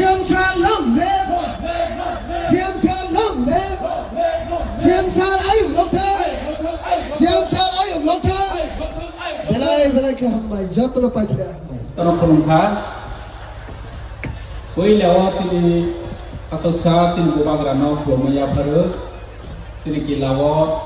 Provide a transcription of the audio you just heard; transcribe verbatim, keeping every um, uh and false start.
Sir long live! Sir long live! Sir ayuk lokthai! Sir ayuk lokthai! Belai belai khe hambai, jotono pai phle hambai. Tono khulumkha. Puila o chini achuksa chini bubagrano khulumwi yapharo. Chini kila o